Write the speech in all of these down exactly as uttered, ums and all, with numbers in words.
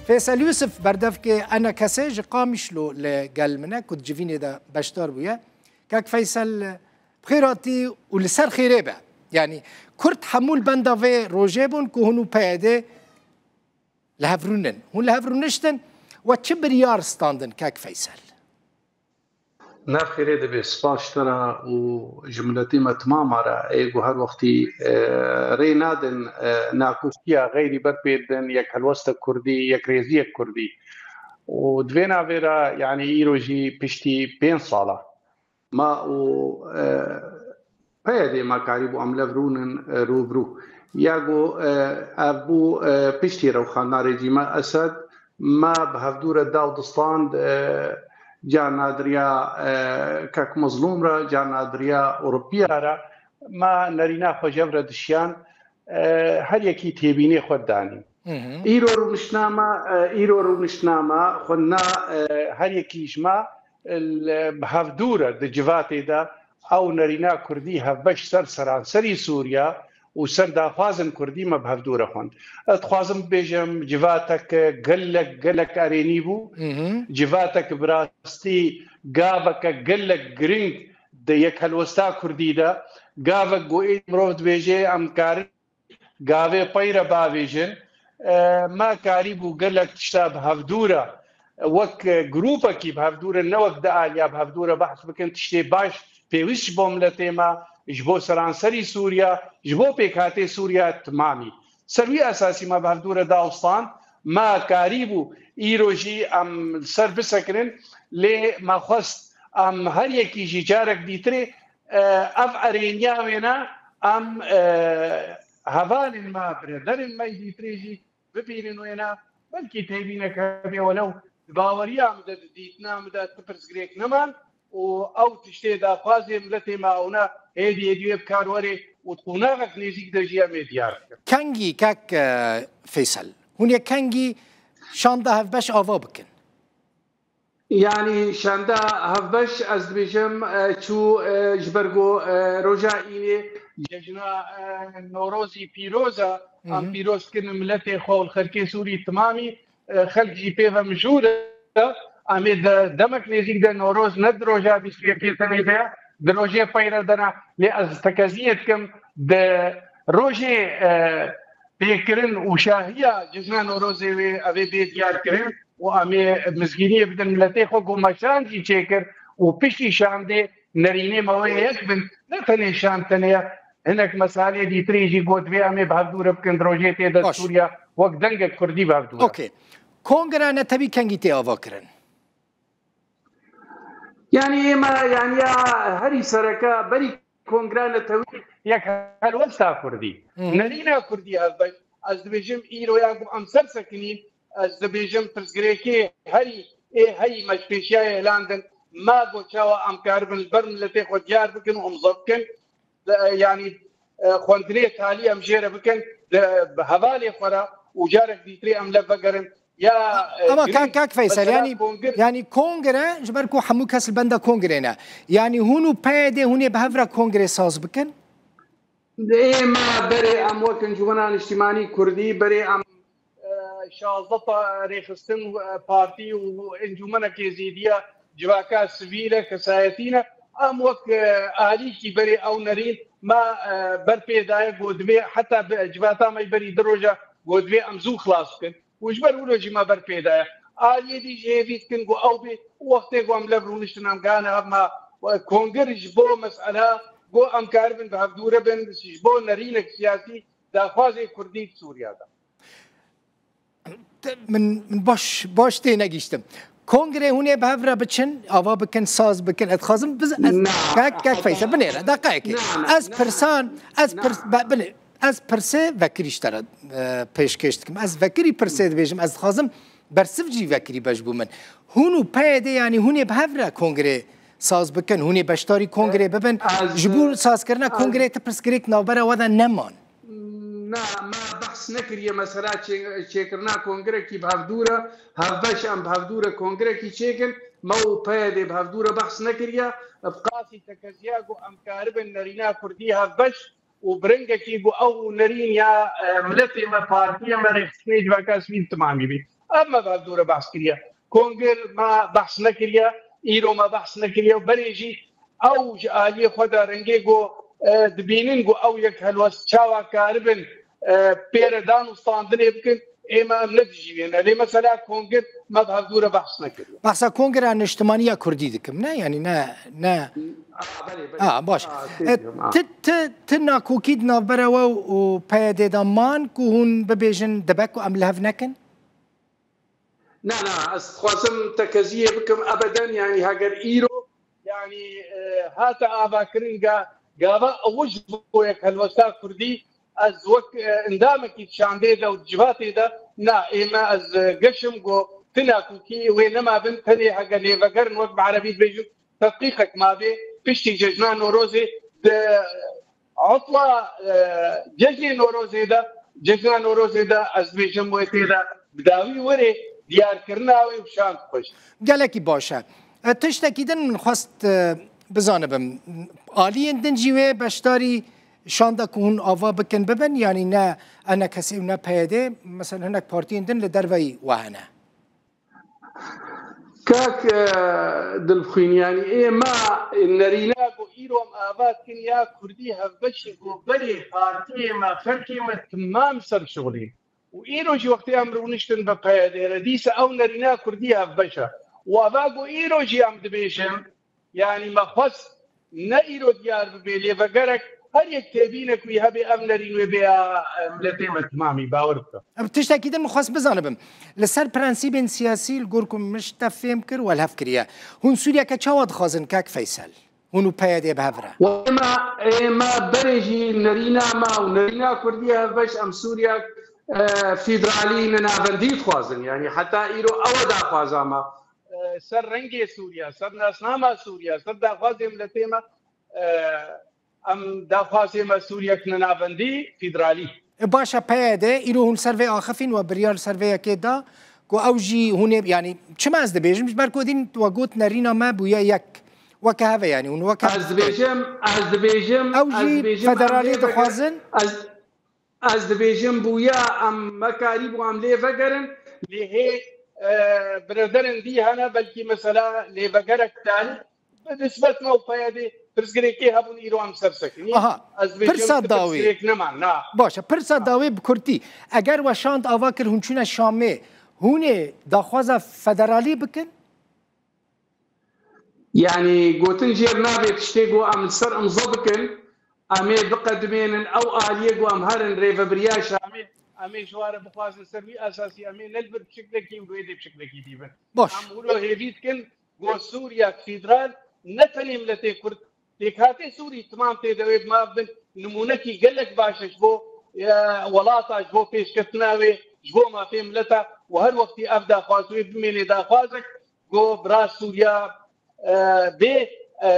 Feysel Yusuf, berdevkê ENKSê ji Qamişlo li gel min e, ku di civînê de beşdar bûye. Kek Feysel, bi xêr hatî û li ser xêrê be. Yanî Kurd hemû li benda vê rojê bûn ku hûn û PYD li hev rûnin. Hûn li hev rûniştin we çi biryar standin, kek Feysel? Nav xêrê dibe, spas ji te re û ji miletê me timama re, ê ku her wextî, e, rê nadin, e, nakokiya xeyrî ber pê didin, yek helwesta kurdî, yekrêziyek kurdî. Û di vê navê re, yanî îro jî piştî pênc sala me û, e, PYDê me karîbû em lev rûnin, e, rû bi rû. Ya ku, e, ev bû, e, piştî rewxandina rejîma Esed, me bi hevdû re daw distand, e, carna diriya, e, kek Mezlûm re, carna diriya Ewropiya re, me nerîna xwe jev re dişiyan, e, her yekî têbînê xwe danî. Îro rûniştina me, e, îro rûniştina me xwe na, e, her yekî ji me, e, li, bi hevdû re di civatê de ew nerîna kurdî hevbeş ser seranserî Sûriya û ser daxwazên kurdî me bi hevdû re xwend. Ez dixwazim bibêjim, civatek gelek, gelek erênî bû. Civatek bi rastî gaveke gelek giring di yek helwesta kurdî de, gavek ku ê mirov dibêje em karin gavê pey re bavêjin. E, me karîbû gelek tişta bi hevdû re, wek grûpekî bi hevdû re, ne wek di aliya bi hevdû re behs bikin, tiştê baş pêwîst ji bo miletê me, ji bo seranserî Sûriya, ji bo pêkhatê Sûriya timamî. Ser wî esasî me bi hevdû re dawistan, me karîbû îro jî em li ser bisekirin, lê me xwest em her yekî jî carek dîtirê, e, ev erêniya wêne em, e, hevalên me, birêderên me yî dîtirê jî bibînin wêne, belkî têbînek hebe, welew di baweriya min de, di dîtina min de ti pirsgirêk neman û ew tiştê daxwazê miletê me ewne hêdî hêdî wê bi kar werê û di qonaxek nêzîk de jî em ê diyar bikin. Kengî kek, e, Feysel, hûn ê kengî şanda hevbeş ava bikin? Yanî şanda hevbeş, ez dibêjim, e, çû, e, ji ber ku, e, roja înê cejna, e, Norozî pîroz e, em pîroz dikin miletê xwe û li xelkê Sûrî timamî, e, xelk jî pê ve mijûl e. Em ê de demek nêzîk de Noroz ne di roja bîst û yekê tenê de ye, di rojê pey re de ne. Lê ez tekeziyê dikim di rojê, e, pêkirin û şahiya cejna Norozê wê ev ê bê diyar kirin û em ê mizgîniyê bidin miletê xwe ku me şan jî çêkir û piştî şandê nerînê me wê yek bin. Ne tenê şan tenê ye, hinek mesalê dîtirî jî got vê em ê bi hevdû re bikin, di rojê tê de Baş. Sûriya wek dengek kurdî bi hevdû re. Okey. Kongre netewî kengî tê ava kirin? Yanî ême, yanî ya herî sereke berî Kongra Netewî yek helwesta kurdî, Hı hı. nerîna kurdî hevbeş. Ez dibêjim îro ya ku em ser sekinîn, ez dibêjim pirsgirêkê herî ê heyî me ji pêşiyayê hilandin, ma got çawa em karibin li ber miletê xwe diyar bikin û imza bikin. De, e, yanî, e, xwendinê talî em jê re bikin, de, bi hevalê xwe re û carek dîtirê em lev vegerin. Ya, e, Ama girîng, kak, kak Feysel, mesela yanî, kongir- yanî kongre, ji ber ku hemû kes li benda kongrê ne. Yanî hûn û PYD hûn ê bi hev re kongrê saz bikin? Ê me berê em wek Encûmena Niştimanî Kurdî, berê em, e, şazdeh pa-, rêxistin, e, partî û encûmenekê zêdiya civaka sivîl e, kesayetî ne. Em wek, e, alîkî berê ew nerîn me, e, ber pê daye, got divê heta bi civata me berî di roja got divê em zû xilas bikin. Û ji ber wilo jî me ber pê daye. Aliyê dî jî hêvî dikin ku ew bê û wextê ku em lev rûniştin em gane hev me kongir ji bo mesela ku em karibin bi hevdû re bin, ji bo nerînek siyasî daxwazê kurdî di Sûriya de. Te-, min, min baş, baş tê negihiştim. Kongrê hûn ê bi hev re biçin, ava bikin, saz bikin. Ez dixwazim biz, ez, Na. kek, kek Feysel, binêre, deqeyekê. Na, na, Ez na, pirsan, ez na. pirs-, be-, binê-, Ez pirsê vekirî ji te re, e, pêşkêş dikim. Ez vekirî pirsê dibêjim, ez dixwazim bersiv jî vekirî be ji bo min. Hûn û PYD, yanî hûn ê bi hev re kongrê saz bikin, hûn ê beşdarî kongrê bibin. Ez, Ji bo sazkirina ez kongrê ti pirsgirêk navbera we de neman. Na, me behs nekiriye mesela çê-, çêkirina kongrekî bi hevdû re, hevbeş em bi hevdû re kongrekî çêkin, me û PYD bi hevdû re behs nekiriye. Bi qasî tekeziya ku em karibin nerîna kurdî hevbeş û bi rengekî ku ew nerîn ya, e, miletê me, partiyê me, rêxistinê civaka sivîl timamî bî. Ev me bi hevdû re behs kiriye. Kongir me behs nekiriye, îro me behs nekiriye û berê jî ew ji aliyê xwe de rengê ku, e, dibînin ku ew yek helwest çawa karibin, e, pê re dan û standinê bikin, ê me em ne dijî wê ne. Lê mesela kongir me bi hevdû re behs nekiriye. Behsa Kongira Niştimanî ya Kurdî dikim, ne? Yanî ne, ne. A, belê, belê. A, baş. A, E, têdî, a. Ti, ti, ti nakokî di navbera we û P Y D de man ku hûn bibêjin dibe ku em li hev nekin? Na, na, ez dixwazim tekeziyê bikim ebeden, yanî heger îro, yanî, e, hate avakirin ga, gava ew ji bo yek helwesta Kurdî, ez wek, e, endamekî şandê de û civatê de, na, ê me ez, e, geşim ku ti nakokî wê nema bin, tenê hege lêvegerin wek bi erebî dibêjin, tedqîqek mabê, piştî cejna Norozê di Utla, e, cejnê Norozê de, cejna Norozê de ez dibêjim wê tê de bi dawî werê diyarkirina wê û şand xweş. Gelekî baş e. E, tiştekî din min xwest, e, bizanibim. Aliyên din jî wê beşdarî şanda ku hûn ava bikin bibin, yanî ne E N K S û ne P Y D, mesela hinek partiyên din li derveyî we hene. Kak, e, Dilxwîn, yanî ê me nerîna ku îro em ava dikin ya Kurdî hevbeş e ku berê partiyê me, xelkê me timam ser şixulî. Û îro jî wextê em rûniştin bi P Y D re, dîsa ew nerîna Kurdî hevbeş e. Û ava ku îro jî em dibêjin, Yanî me xwest ne îro diyar bibe, lê vegerek her yek têbînek wî hebe ev nerîn wê bê ya, e, miletê me timamî, bawer bike. Em tiştekî din min xwest bizanibim. Li ser prensîbên siyasî li gor ku min ji te fêm kir, welhev kiriye. Hûn Sûriyeke çawa dixwazin kak Feysel? Hûn û P Y D bi hev re? Ê me, ê me berê jî nerîna me û nerîna Kurdî hevbeş em Sûriya, e, fîdralî ninavendî dixwazin. Yanî heta îro ew e daxwaza me. E, ser rengê Sûriya, ser nasnama Sûriya, ser daxwazê miletê me, e, em daxwazê me Sûriyek ninavendî fîdralî. E, baş e, P Y D, îro hûn ser vê axifîn we biryar ser vê yekê da, ku ew jî hûn ê, yanî, çima ez dibêjim, ji ber ku dîn we got nerîna me bûye yek. Weke hev e, yanî, hûn weke Ez dibêjim, ez dibêjim, Ew ez jî dibêjim, em federalî lê veger-, dixwazin? ez, Ez dibêjim bûya em me karîbû em lê vegerin, lê hê, e, birederin dî hene, belkî mesela lêvegerek talî bi nisbet me û P Y D pirsgirêkê hebûn, îro em ser sekinî. Aha, Ez dibêjim pirsa ti dawî. Pirsgirêk neman, na. Baş e, pirsa dawî bi kurtî. Eger we şand ava kir hûn çûne Şamê, hûn ê daxwaza federalî bikin? Yanî gotin jêr navê tiştê ku em li ser imzo bikin, em ê biqedimênin ew aliyê ku em herin rêvebiriya Şamê, em ê ji wan re bixwazin ser wî esasî, em ê ne li vir pişiklekî û wê dê pişiklekî dî bin. Baş. Em wilo hêvî dikin ku Sûriya fîdral ne tenê miletê Kurd, pêkhatê Sûrî timam tê de wê bi me bin nimûnekî gelek baş e ji bo, e, welata, ji bo pêşketina wê, ji bo mafê mileta û her wextî ev daxwaz wê bimênê daxwazek, Go bira Sûriya, e, bê, e,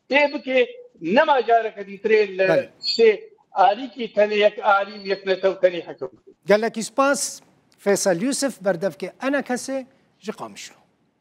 pê bike, nema careke dîtirê li Belê. Şê alîkî tenê yek alî û yek netew tenê hekim. Gelekî spas, Feysel Yûsif, berdevkê Enekesê ji Qamişlo.